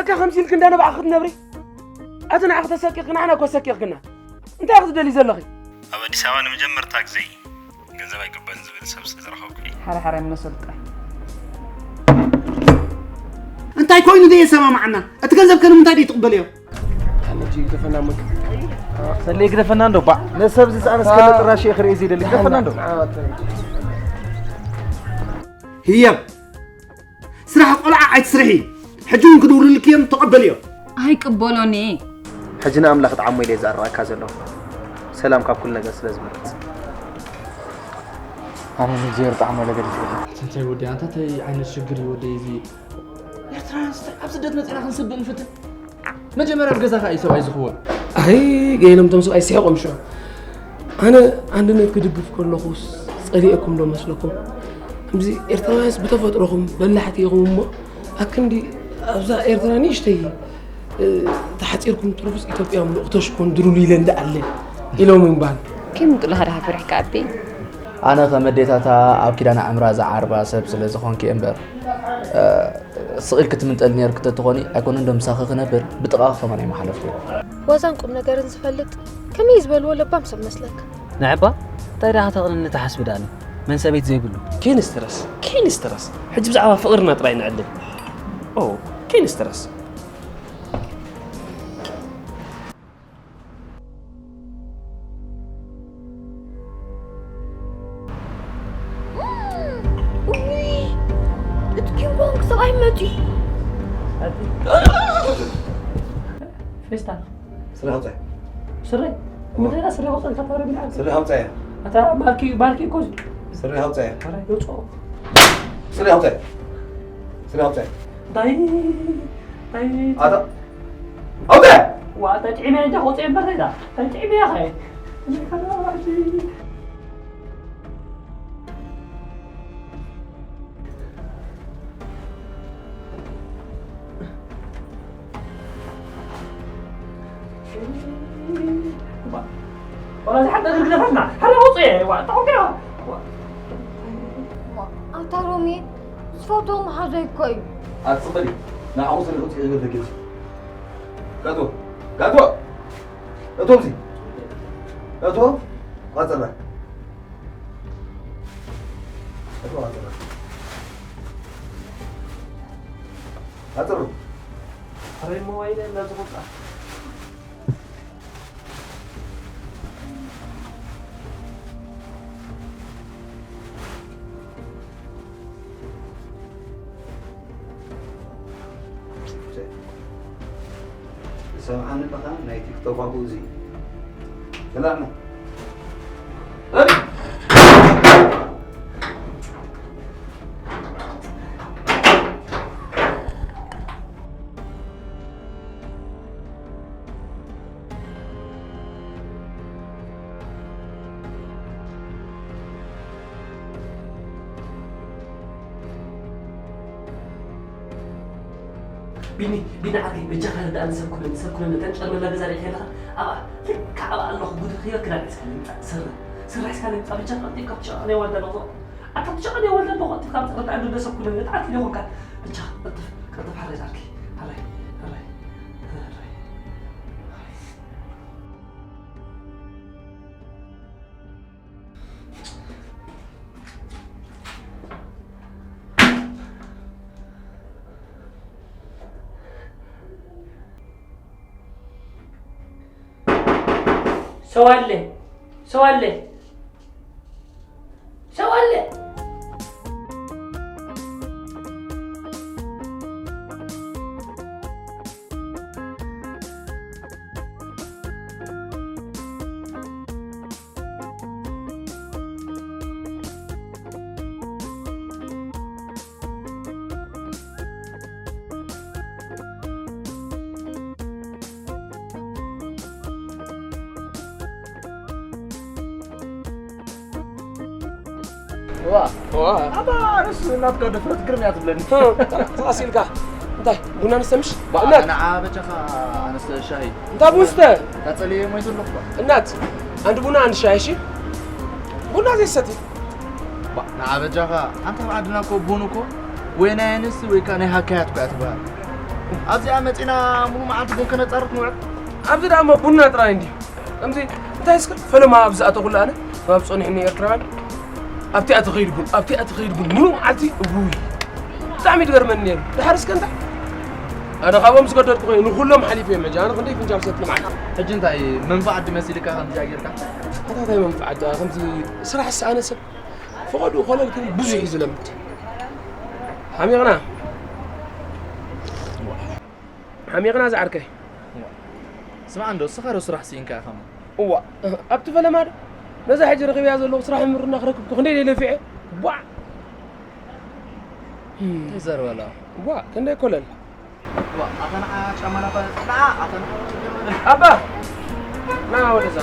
ከ ከምዚ ኢልክ እንዳ ንባዕኺ ክትነብሪ? ኣቲ ንዓኺ ተሰኪኽኪ ንዓና እኮ ኣሰኪኽክና። እንታይ ኢኺ ትደልዪ ዘለኺ? ኣብ ኣዲስ ኣበባ ንመጀመርታ ግዜ ገንዘብ ኣይግበን ዝብል ሰብ ስለ ዝረኸብኩ እየ። ሓረ ሓረ መሰሉ ጥራይ። እንታይ ኮይኑ ደየሰማማዓና? እቲ ገንዘብ ከ ንምንታይ ደይትቕበልዮ? ሓንቲ ግደፈና እሞ። ሰሌ ግደፈና እንዶ፣ ባዕ። ነሰብ ዝሰኣነ እስከ ጥራሽ እየ ክርኢ ዘይደሊ። ግደፈና እንዶ። ህያብ፣ ስራሕ ቆልዓ ኣይትስርሒ። ሕጂ እውን ክድውልልኪ እዮም፣ ተቐበልዮ። ኣይቅበሎን እየ። ሕጂ ንኣምላኽ ጥዓሞ ኢለ እየ ዘዕርቐካ ዘለኹ። ሰላም ካብ ኩሉ ነገር ስለ ዝበልጽ። ኣነ ንእግዚኣብሔር ጥዓሞ ኢለ ገዲፈ። እንታይ ወዲ፣ ኣንታ እንታይ ዓይነት ሽግር እዩ ወደይ እዚ? ኤርትራውያን ስተ-፣ ኣብ ስደት መጺና ክንስብእ ንፍትን። መጀመርያ ኣብ ገዛኻ እዩ ሰብኣይ ዝኽወል። ኣይ፣ ገይሎም እቶም ሰብኣይ ስሒቖም ሽዑ። ኣነ ኣንድነት ክድግፍ ከለኹስ ጸሊኤኩም ዶ መስለኩም? ከምዚ ኤርትራውያንስ ብተፈጥሮኹም በላሕቲ ኢኹም እሞ፣ ኣክንዲ ኣብዛ ኤርትራ ንእሽተይ፣ እ፣ ተሓጺርኩም ትርፉስ ኢትዮጵያ ምሉእ ክተሽኮን ድልሉ ኢለ እንዳ ኣለ ኢሎም እምባን። ከይምጡልኻ ድኻ ፈሪሕካ ኣቤ? ኣነ ከም ኣዴታታ ኣብ ኪዳነ ኣዕምራ ዝዓርባ ሰብ ስለ ዝኾንኪ እምበር፣ እ፣ ስቕ ኢልኪ ትምንጠል ነይርኪ ተትኾኒ፣ ኣይኮነን ዶ ምሳኺ ክነብር፣ ብጥቓኺ ከማን ኣይምሓለፍኩ። ዋዛን ቁም ነገርን ዝፈልጥ ከመይ ዝበልዎ ለባም ሰብ መስለካ? ንዕባ እንታይ ደኣ ከተቕንኒ ትሓስቢ ደኣኒ? መን ሰበይቲ ዘይብሉ? ኬን ስትረስ፣ ኬን ስትረስ። ሕጂ ብዛዕባ ፍቕርና ጥራይ ንዕልል። ኦ፣ ኬን ስትረስ። ውይ፣ እቲ ኪንግ ኮንግ ሰብኣይ መፂኡ። ፌስታል። ስረ ኣውፅእ። ስረ? እዋ። ምንድን ኢላ ስረ ወፅእ ኢልካ ተረቢና? ስረ ኣውፅእ። ኣታ ባርኪ፣ ባርኪ እኮ። ስረ ኣውፅእ። ኧረ ይውፅኦ። ስረ ኣውፅእ። ስረ ኣውፅእ። እንታይ? እንታይ? ኣታ ኣውፅእ! ዋ፣ ተጥዒመ እንጃ ክወፅእ እምበር ሬዛ። ተጥዒመ ኢኻ። ዋላ እዚ ሓንቲ እግሪ ግደፈልና። ሓደ ኣውፅእ። ዋ፣ ተቆቢያ። ዋ። ኣታ ሮሚ፣ ዝፈትዎ መሓዛይ እኮ እዩ። ኣትፅበሊ። ንዓኡ ስለ ውፅእ እግሪ ተግልፂ። ጋቶ፣ ጋቶ! እቶም እዚ፣ እቶ፣ ቋፅራ። እቶ፣ ቋፅራ። ኣፅሩ። ኣበይ ሞባይል ነዚ ቁፃ? ሰምዓኒ ኣለኻ? ናይ ቲክቶክ ኣቦ እዚ። ሰላም። ቢኒ፣ ቢኒ ዓርከይ፣ በጃኻ ርድኣኒ፣ ሰብ ኩነኒ፣ ሰብ ኩነኒ፣ እተን ጨርመላ ገዛ ርኢኻ ኣለኻ? ኣብኣ፣ ልክዕ ኣብኣ ኣለኹ፣ ጉድ ክበክድ ኣልዒስካ ንምጻእ፣ ስረ፣ ስረ ሒዝካ ንምጻእ፣ በጃኻ፣ ቀልጢፍካ፣ ትሸቐኒ ወልደ ኣለኹ። ኣታ ትሸቐኒ ወልደ ኣለኹ፣ ቀልጢፍካ ምጻእ፣ ርድኣኒ፣ እንዶ ሰብ ኩነኒ፣ ንትዓት ኢለ ይኹንካ። በጃኻ፣ ቀልጥፍ፣ ቀልጥፍ፣ ሓረይ ዓርከይ፣ ሓረይ፣ ሓረይ፣ ሓረይ። ሰው አለ፣ ሰው አለ፣ ሰው አለ። ዋ። ዋ። ኣታ ኣነስ እናትካ ድፍረት ግርም እያ ትብለኒ። እ፣ ተቐሲልካ። እንታይ፣ ቡና ንስተ ምሽ? ባ-፣ እናት። ንዓ በጃኻ ኣነስተ ሻሂ። እንታይ ቡን ስተ? ቀጸልየ ሞይቱ ኣለኹ ባ። እናት፣ ኣንድ ቡና ኣንድ ሻሂ፣ እሺ? ቡና ዘይሰቲ። ባ-፣ ንዓ በጃኻ፣ ኣንታ ኣብ ዓድና እኮ ቡን እኮ ወይ ናይ ኣንስቲ ወይ ከኣ ናይ ሃካያት እኮ እያ ትበሃል። ኣብዚኣ መጺና ሙሉ መዓልቲ ቡን ከነጻርፍ ንውዕል። ኣብዚ ደኣ እሞ ቡና ጥራይ እንድዩ። ከምዚ እንታይ እስከ ፈለማ ኣብዚ ኣተኹሉ ኣነ፣ ኣብ ጸኒሕኒ ኤርትራውያን ኣብቲኣ ትኸይድ ቡን፣ ኣብቲኣ ትኸይድ ቡን፣ ሙሉ መዓልቲ እውይ። ብጣዕሚ ትገርመኒ ነይሩ። ድሓር እስከ እንታይ? ኣነ ካብኦም ዝገደድኩ ኮይኑ ንኹሎም ሓሊፈ እዮም። ሕጂ ኣነ ክንደይ ፍንጃል ሰቲ መዓልቲ። ሕጂ እንታይ መንፋዓት ድመሲልካ ከምዚኣ ጌርካ? ኣታ እንታይ መንፋዓት? ከምዚ ስራሕ ዝሰኣነ ሰብ ፈቐድኡ ኮለል ክብል ብዙሕ እዩ ዝለምድ። ሓሚቕና። ሓሚቕና ዝዓርከይ። ስማዕ እንዶ፣ እስኻ ዶ ስራሕ ስኢንካ ኢኻ እሞ? እዋ፣ ኣብቲ ፈለማ ዶ? ነዛ ሕጂ ረኺበያ ዘለኹ ስራሕ ምርና ክረክብኩ ክንደይ ደይ ለፊዐ? ቧዕ! እንታይ ዘርበላ? ቧዕ፣ ክንደይ ኮለል? ዋ፣ ኣታ ንዓ ጫማ ናባ፣ ንዓ፣ ኣታ ንዓ ችግር የለን። ኣባ! ና ወደዛ።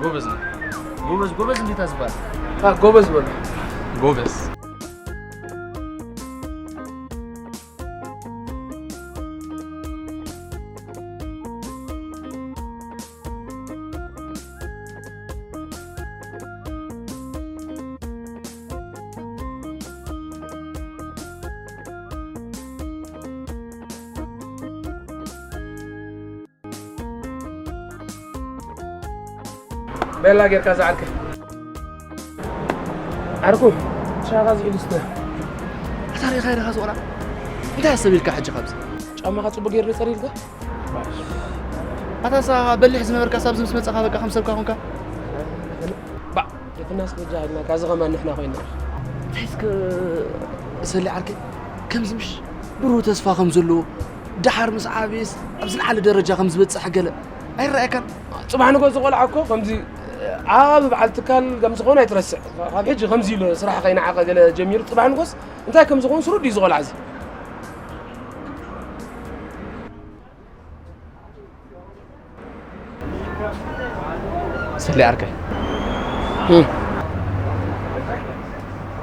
ጎበዝ ነህ። ጎበዝ፣ ጎበዝ እንዴት ኣዝባል? አ፣ ጎበዝ በሉ። ጎበዝ። ቤላ ጌርካ ዝዓርከ። ዓርኩ፣ ሻኻ ዝሒሉ ስተ። ኣታ ሪኻ፣ ሪኻ ዝቆልዓ። እንታይ ኣሰቢልካ ሕጂ ካብዚ? ጫማኻ ጽቡቅ ጌሩ ጸሪልካ? ኣታ ሳ በሊሕ ዝነበርካ ሳብዚ ምስ መጻኻ በቃ ከም ሰብካ ኮንካ? ባዕ፣ የፍናስ በጃ ኢልና፣ ካዚ ከማን ንሕና ኮይና። እንታይ እስከ ሰሊ ዓርከይ፣ ከምዚ ምሽ ብሩህ ተስፋ ከም ዘለዎ፣ ደሓር ምስ ዓብየስ ኣብ ዝለዓለ ደረጃ ከም ዝበጽሕ ገለ ኣይረኣየካን? ጽባሕ ንጎ ዝቆልዓ እኮ ከምዚ ዓቢ በዓል ትካል ከም ዝኾነ ኣይትረስዕ። ካብ ሕጂ ከምዚ ኢሉ ስራሕ ከይነዓቐ ገለ ጀሚሩ፣ ጽባሕ ንጎስ እንታይ ከም ዝኾን ስሩዕ ድዩ ዝቆልዓ እዚ? ሰሊ ዓርከይ። እም።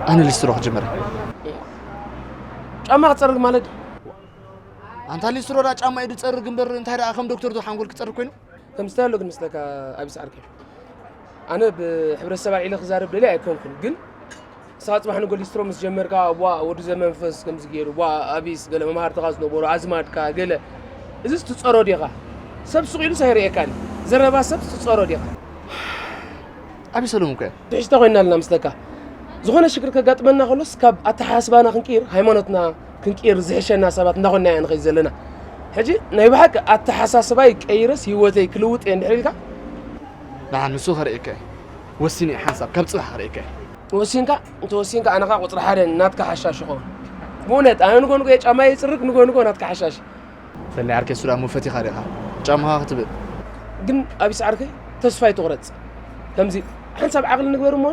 ኣነ ሊስትሮ ክጅምር። ጫማ ክጸርግ ማለት? ኣንታ ሊስትሮ ዳ ጫማ እዩ ዝጸርግ እምበር፣ እንታይ ደኣ ከም ዶክተር ዶ ሓንጎል ክጸርግ ኮይኑ? ከም ዝታይ ኣሎ ግን ምስለካ ኣቢስ ዓርከይ። ኣነ ብሕብረተሰብ ኣልዒለ ክዛረብ ደልየ ኣይኮንኩን፣ ግን ንስኻ ጽባሕ ንጎ ሊስትሮ ምስ ጀመርካ፣ ዋ፣ ወዲ ዘመንፈስ ከምዚ ገይሩ፣ ዋ፣ ኣቢስ ገለ መምሃርትኻ ዝነበሩ፣ ኣዝማድካ ገለ፣ እዝስ ትጸሮ ዲኻ? ሰብ ስቕ ኢሉስ ኣይርእየካን። ዘረባ ሰብስ ትጸሮ ዲኻ? ኣቢሰሎም እኮ እየ። ትሕዝቶ ኮይና ኣለና ምስለካ። ዝኾነ ሽግር ከጋጥመና ከሎስ ካብ ኣተሓሳስባና ክንቅይር፣ ሃይማኖትና ክንቅይር ዝሕሸና ሰባት እንዳኾንና ኢና ንኸይድ ዘለና። ሕጂ ናይ ብሓቂ ኣተሓሳስባይ ቀይረስ ህይወተይ ክልውጥ እየ እንድሕር ኢልካ? ንዓ ንሱ ከርእየካ እየ። ወሲነ እየ ሓንሳብ፣ ካብ ጽባሕ ከርእየካ እየ። ወሲንካ? እንተወሲንካ ኣነ ኸኣ ቁጽሪ ሓደ ናትካ ሓሻሽ ይኸውን። ብእውነት፣ ኣነ ንጎ ንጎ እየ ጫማይ ይጽርግ፣ ንጎ ንጎ ናትካ ሓሻሽ። ሰናይ ዓርከይ፣ እሱ ደኣ እሞ ፈቲኻ ዲኻ ጫማኻ ክትብል? ግን ኣቢስ ዓርከይ፣ ተስፋ ኣይትቑረጽ። ከምዚ ሓንሳብ ዓቕሊ ንግበር እሞ፣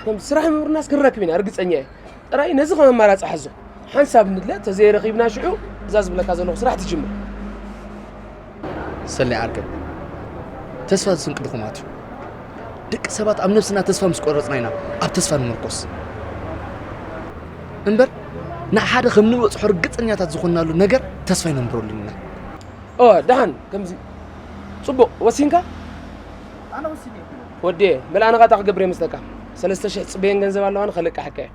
ከምዚ ስራሕ ምብርናስ ክንረክብ ኢና፣ ርግጸኛ እየ። ጥራይ ነዚ ከም ኣማራጺ ሓዞ። ሓንሳብ ንድለ፣ ተዘይረኺብና ሽዑ እዛ ዝብለካ ዘለኹ ስራሕ ትጅምር። ሰናይ ዓርከይ፣ ተስፋ ስንቂ ድኹማት እዩ። ደቂ ሰባት ኣብ ነብስና ተስፋ ምስ ቆረጽና ኢና ኣብ ተስፋ ንምርኮስ። እምበር፣ ንሓደ ከም ንበጽሖ ርግጸኛታት ዝኾንናሉ ነገር ተስፋ ኣይነንብረሉን ኢና። ኦ፣ ደሓን፣ ከምዚ። ጽቡቕ፣ ወሲንካ? ኣነ ወሲነ እየ። ወዲ፣ በል ኣነ ኸኣ እንታይ ክገብር እየ መስለካ? ሰለስተ ሽሕ ጽበየን ገንዘብ ኣለዋ፣ ንኸለቃሕካ እየ።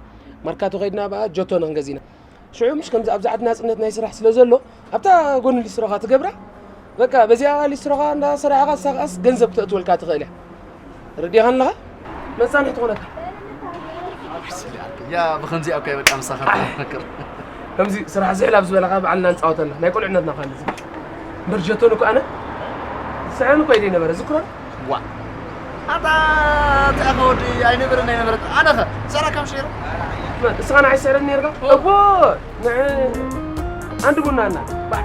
ማርካቶ ኸይድና በኣ፣ ጆቶ ንኽንገዝእ ኢና። ሽዑ ምሽ ከምዚ ኣብዚ ዓዲ ናጽነት ናይ ስራሕ ስለ ዘሎ፣ ኣብታ ጎኒ ሊስትሮኻ ትገብራ፣ በቃ በዚኣ ሊስትሮኻ እንዳሰራሕኻ ንሳ ኸኣስ ገንዘብ ክተእትወልካ ትኽእል እያ። ረዲእኻ ኣለኻ? መጻንሒ ትኾነካ። ያ ብኸምዚኣ እኮ እየ በቃ ምሳኻ ትመክር። ከምዚ ስራሕ ዝሕል ኣብ ዝበለኻ በዓልና ንጻወተላ። ናይ ቁልዕነትና ኳ እንደዚ። እምበር ጀቶን እኮ ኣነ ዝስዕረኒ እኮ ኢደይ ነበረ፣ ዝክሮ። ዋ። ኣታ፣ እንታይ ኢኻ ወዲ፣ ኣይነበረን፣ ኣይነበረን። ኣነ ኸ፣ ሰራካ ምሽ ነይረ? መን? እስኻ ንዓይ ስዕረኒ ነይርካ? ኦ። እኮ፣ ንዕ-፣ ኣንድ ቡና እና፣ ባዕ።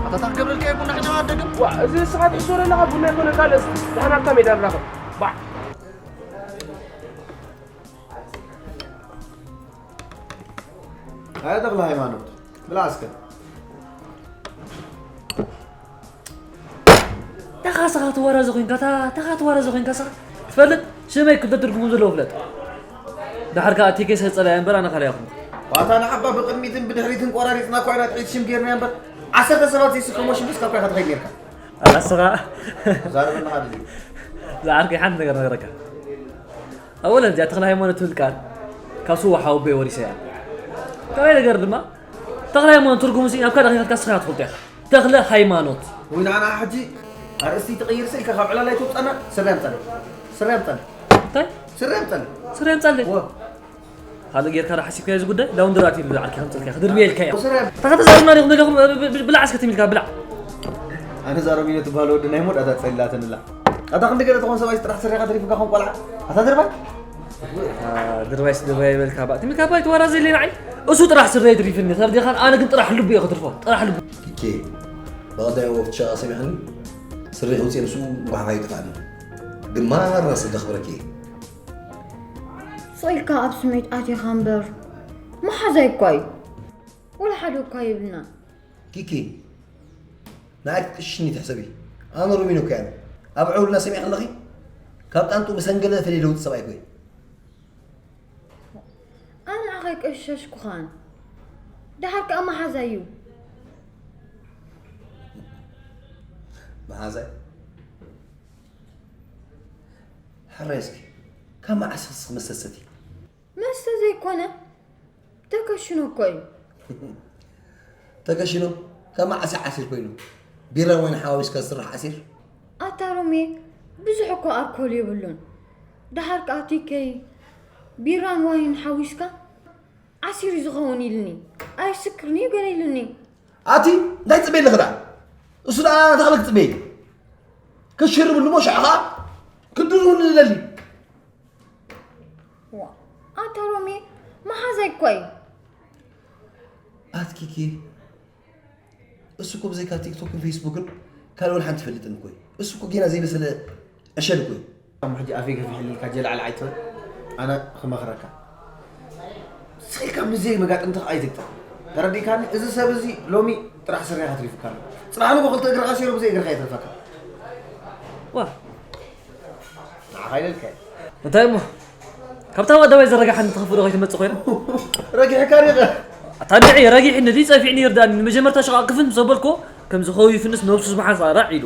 ኣታ፣ እንታይ ክገብረልካ እየ ቡና ሕጂ ኣደግም? ዋ፣ እዚ እስኻ ትሕስሮ ዘለኻ ቡና ኣይኮነ፣ ካልእስ፣ ደሓን ኣብታ ሜዳ ንራኸብ። ባዕ። ኣያ ተኽለ ሃይማኖት፣ ብላ እስከ። ተኻሰኻ ትወራዘ ኮይንካ፣ ታ-፣ ተኻ ትወራዘ ኮይንካ፣ ስኻ ትፈልጥ? ሽመይ ክልተ ትርጉሙ ዘለዎ ፍለጥ። ደሓር ከኣ ቲኬ ሰጸላ እያ እምበር፣ ኣነ ካልእ ኣይኹን። ዋታ ንዓባ ብቕድሚትን ብድሕሪትን ቆራሪጽና እኳ ኢና ትሒት ሽም ጌርና እምበር፣ ዓሰርተ ሰባት ዘይስከሞ ሽምስ ካብ ካይካ ትኸይድ ነርካ። ኣላ ስኻ። ዛረብ ኣለኻ ድዚ። ዝዓርከይ ሓንቲ ነገር ነገረካ። ኣወለን እዚኣ ተኽለ ሃይማኖት ትብል ቃል ካብ ስዋ ሓወቦይ ወሪሰያ። ካልኣይ ነገር ድማ ተኽለ ሃይማኖት ትርጉሙ ሲ ናብ ካልእ ከይከድካ ስኻ ትፈልጦ ኢኻ። ተኽለ ሃይማኖት። ወይ ንዓና ሕጂ ኣርእስቲ ትቕይር ስኢልካ ካብ ዕላል ኣይትውጻና። ስረ ኣምጻለይ። ስረ ኣምጻለይ። እንታይ? ስረ ኣምጻለይ። ስረ ኣምጻለይ። ወ- ካልእ ጌርካ ዶ ሓሲብካዮ እዚ ጉዳይ? ላውንድሪ ኣትዩ ኣሎ ዓርኪ ከምጽልካ ክድርብየልካ እየ። ስረ ኣምጻለይ። ታኻ ተዛርብና ዲኹም ዘለኹም ብ- ብ- ብላዕ እስከ ትም ኢልካ ብላዕ። ኣነ ዛሮም ኢነ ትበሃል ወዲ ናይ መወዳእታ ጸሊላትንላ። ኣታ ክንዲ ገለ ተኾን ሰብኣይ ጥራሕ ስረኻ ተሪፉካ ኾን ቆልዓ። ኣታ ድርባይ። ድርባይስ ድርባይ ይበልካ ባእ ትም ኢልካ ባይ ትዋራ ዘለ ንዓይ። እሱ ጥራሕ ስረ ይትሪፍኒ ተርዲኻን ኣነ ግን ጥራሕ ልቡ እየ ክትርፎ ጥራሕ ልቡ። ኪኬ ብቐዳይ ወፍቲ ሸቓ ሰሚዕኒ ስሪሕ ውፅእ ንሱ ጓሓፋ ይጥፋእኒ ግማራ ስለ ዘኽብረኪ እየ። ስቕ ኢልካ ኣብ ስምዒት ኣቲኻ እምበር መሓዛይ እኳ እዩ። ወላ ሓደ እኳ የብልና። ኪኪ ንዓይ ክትቅሽሽኒ ትሕሰቢ? ኣነ ሮሚኖ እኮ እየ። ኣብ ዕውልና ሰሚዕኪ ኣለኺ? ካብ ጣንጡ መሰንገለ ተለይ ለውጢ ሰብኣይ እኮ እየ። ኣነ ንዓኻ ኣይቀሸሽኩኻን። ደሓር ከኣ መሓዛይ እዩ። መሓዛይ? ሕራይ እስኪ ካብ መዓስ እስኺ መስተ ትሰትዪ? መስተ ዘይኮነ ተከሽኖ እኮ እዩ። ተከሽኖ ካብ መዓስ እዩ ዓሲር ኮይኑ? ቢራን ዋይን ሓዋዊስካ ዝስራሕ ዓሲር? ኣታ ሮሜ ብዙሕ እኮ ኣርኮል የብሉን። ደሓር ከኣ ቲከይ ቢራን ዋይን ሓዊስካ ዓሲር እዩ ዝኸውን ኢልኒ። ኣይስክርን እዩ ገለ ኢልኒ። ኣቲ እንታይ ትጽበይ ኣለኺ ደኣ? እሱ ደኣ እንታይ ክብል ክጽበይ? ክሽር ብሉ እሞ ሻዕ ኸኣ ክድርብሉ ዝደሊ። ዋ ኣታ ሮሜ መሓዛይ እኮ እዩ። ኣትኪኪ እሱ እኮ ብዘይካ ቲክቶክን ፌስቡክን ካልእ ወላ ሓንቲ ይፈልጥን እኮ እዩ። እሱ እኮ ጌና ዘይበሰለ ዕሸል እኮ እዩ። እሞ ሕጂ ኣፈይ ገፊሕልካ ጀላዕላዕ ኣይትበል። ኣነ ክመኽረካ ስቕ ኢልካ ምስ ዘይመጋጥምትኻ ኣይትግጠም። ተረዲእካኒ? እዚ ሰብ እዚ ሎሚ ጥራሕ ስረኻ ኣትሪፉካ ኣሎ። ጽባሕ ንግሆ ክልተ እግርኻ ሰይሩ ብዘይ እግርኻ የትርፈካ። ዋ ንዓኻ ኢለልካ እየ። እንታይ እሞ ካብታ ኣደባይ ዘረጋሓኒ ትኸፍእ ዶ ከይትመጽእ ኮይና? ረጊሕካ ሪኸ ኣታ እንድዒ ረጊሕኒ ድዩ ጸፊዕኒ ይርዳእኒ ንመጀመርታ ሸቓቕ ክፍት ምስ ኣበልክዎ ከምዚ ከዊፍንስ ነብሱ ዝመሓዝ ራዕ ኢሉ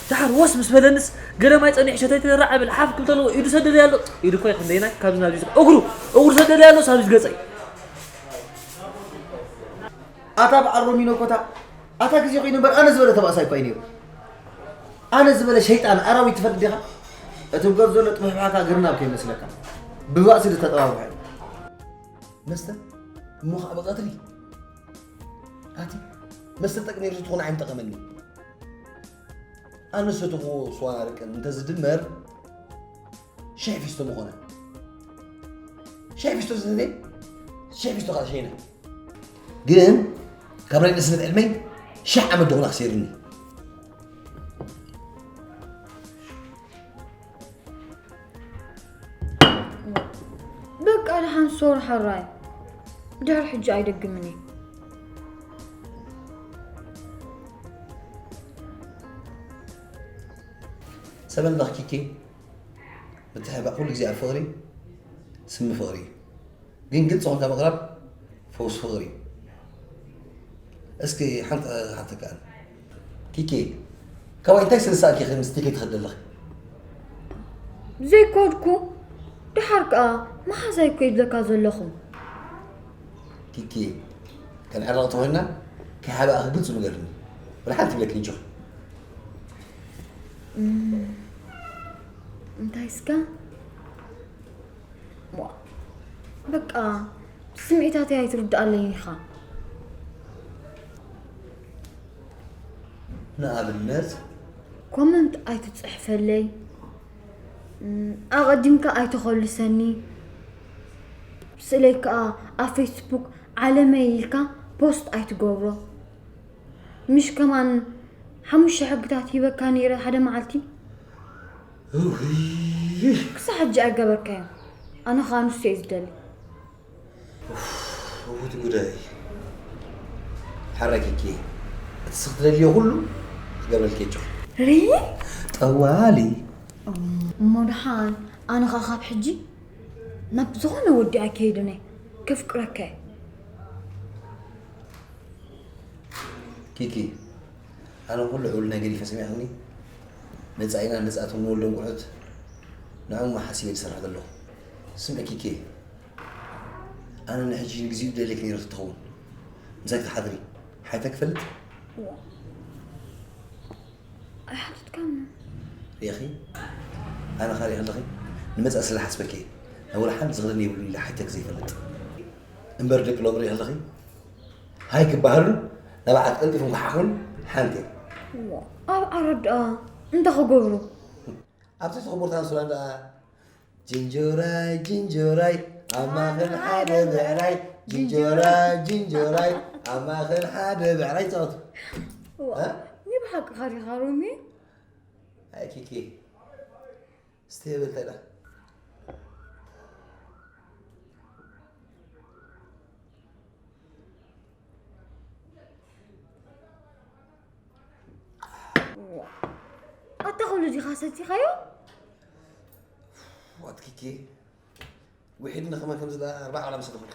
ደሓር ወስ ምስ በለንስ ገለ ማይ ጸኒሑ ሸተተይ ራዕ እብል ሓፍ ክብል ተለዎ ኢዱ ሰደለይ ኣሎ ኢዱ እኮ ክንደይናይ ካብዚ ናብዚ እግሩ እግሩ ሰደለይ ኣሎ ሳብዚ ገጸይ ኣታ በዓል ሮሚኖ እኮ እታ ኣታ ግዜ ኮይኑ እምበር ኣነ ዝበለ ተባእሳይ እኳ እዩ ነይሩ። ኣነ ዝበለ ሸይጣን ኣራዊት ትፈልጥ ዲኻ? እቲ ብገጽ ዘሎ ጥፍሕፋሕካ ግርናብ ከይመስለካ። ብባእሲ ዝተጠባብሐ እዩ። መስተ እሞ ኸዓ ብቐትሪ ኣቲ መስተ ጠቅ ነይሩ ዝትኾነ ዓይምጠቐመኒ። ኣነ ዝሰተኹዎ ስዋን ኣረቅን እንተዝድመር ሽሕ ፊስቶ ምኾነ። ሽሕ ፊስቶ ዝሰተየ ሽሕ ፊስቶ ከዓ ሸይነ። ግን ካብ ናይ ንእስነት ዕድመይ ሽሕ ዓመት ደኹን ኣኽሲርኒ። በቃ ደሓን ሶር ሓራይ ድሕሪ ሕጂ ኣይደግምን እየ። ሰበን ለኽኪኪ ምትሕባእ ኩሉ ግዜ ኣብ ፍቕሪ ስሚ ፍቕሪ እዩ። ግን ግልፂ ኮንካ ምቕራብ ፈውሲ ፍቕሪ እዩ። እስኪ ሓንቲ ሓተካ ኣነ ኪኪ ካባይ እንታይ ስለ ዝሰኣልኪ ኢኺ ምስ ቲከይ ትኸዲ ኣለኺ? ዘይከድኩ ደሓር ከኣ መሓዛይ እኮ ይብለካ ዘለኹ። ኪኪ ከነዕረቕ ተኾይንና ከይሓባእኺ ግልፂ ንገርኒ። ወላ ሓንቲ ይብለኪ እንጆ። እንታይ እስከ በቃ ስምዒታተይ ኣይትርድኣለይን ኢኻ። ንኣብነት ኮመንት ኣይትፅሕፈለይ ኣቐዲምካ ኣይተኸልሰኒ ስእለይ ከዓ ኣብ ፌስቡክ ዓለመይ ኢልካ ፖስት ኣይትገብሮ ምሽ ከማን ሓሙሽተ ሕግታት ሂበካ ነይረ ሓደ መዓልቲ ክሳብ ሕጂ ኣይገበርካዮ ኣነ ከዓ ንሱ እየ ዝደሊ እውት ጉዳይ ሓራይ ኪኪ እቲ ስኽ ትደልዮ ኩሉ ክገብረልኪ እየ ሪ ጠዋሊ እሞ ድሓን ኣነ ኸዓ ካብ ሕጂ ናብ ዝኾነ ወዲ ኣይከይድን እየ ከፍቅረካ እየ ኪኪ፣ ኣነ ኩሉ ዕውል ናይ ገዲፈ ሰሚዕክኒ? መጻኢና ነጻ እቶም ንወልዶም ቆልዑት ንዕኦም ሓሲበ ዝሰርሕ ዘለኹ። ስምዒ ኪኪ፣ ኣነ ንሕጂ ንግዚኡ ደልየኪ ነይረ ክትኸውን። ምሳይ ክትሓድሪ ሓይታ ክፈልጥ? ኣይሓተትካን። ሪኢኺ? ኣነ ኸኣ ሪኢ ኣለኺ? ንመጻኢ ስለ ሓስበኪ እየ። ናብ ወላ ሓንቲ ዝኽደን የብሉን ኢለ ሓይተኪ ዘይፈልጥ። እምበር ደቂ ሎሚ ሪኢ ኣለኺ? ሃይ ክበሃሉ ናብኣ ቀልጢፎም ክሓኽሉ ሓንቲ እያ። እዋ፣ ኣብ ኣረድኣ እንታይ ክገብሩ? ኣብ ትሕቲ ኮቦርታን ሱራን ደኣ ጅንጆራይ፣ ጅንጆራይ፣ ኣብ ማእከል ሓደ ብዕራይ፣ ጅንጆራይ፣ ጅንጆራይ፣ ኣብ ማእከል ሓደ ብዕራይ ይጻወቱ። እዋ፣ እ? ናይ ብሓቅኻ ዲኻ ሮሚ? ኣይ ኪኪ፣ እስቲ በል እንታይ ደኣ? ኣታ ኩሉ ዲኻ ሰቲኻዮ? ዋት ኪኪ፣ ውሒድኒ ከማን ከምዚ ደኣ ኣርባዓ ዋላ መሰልኩልኪ።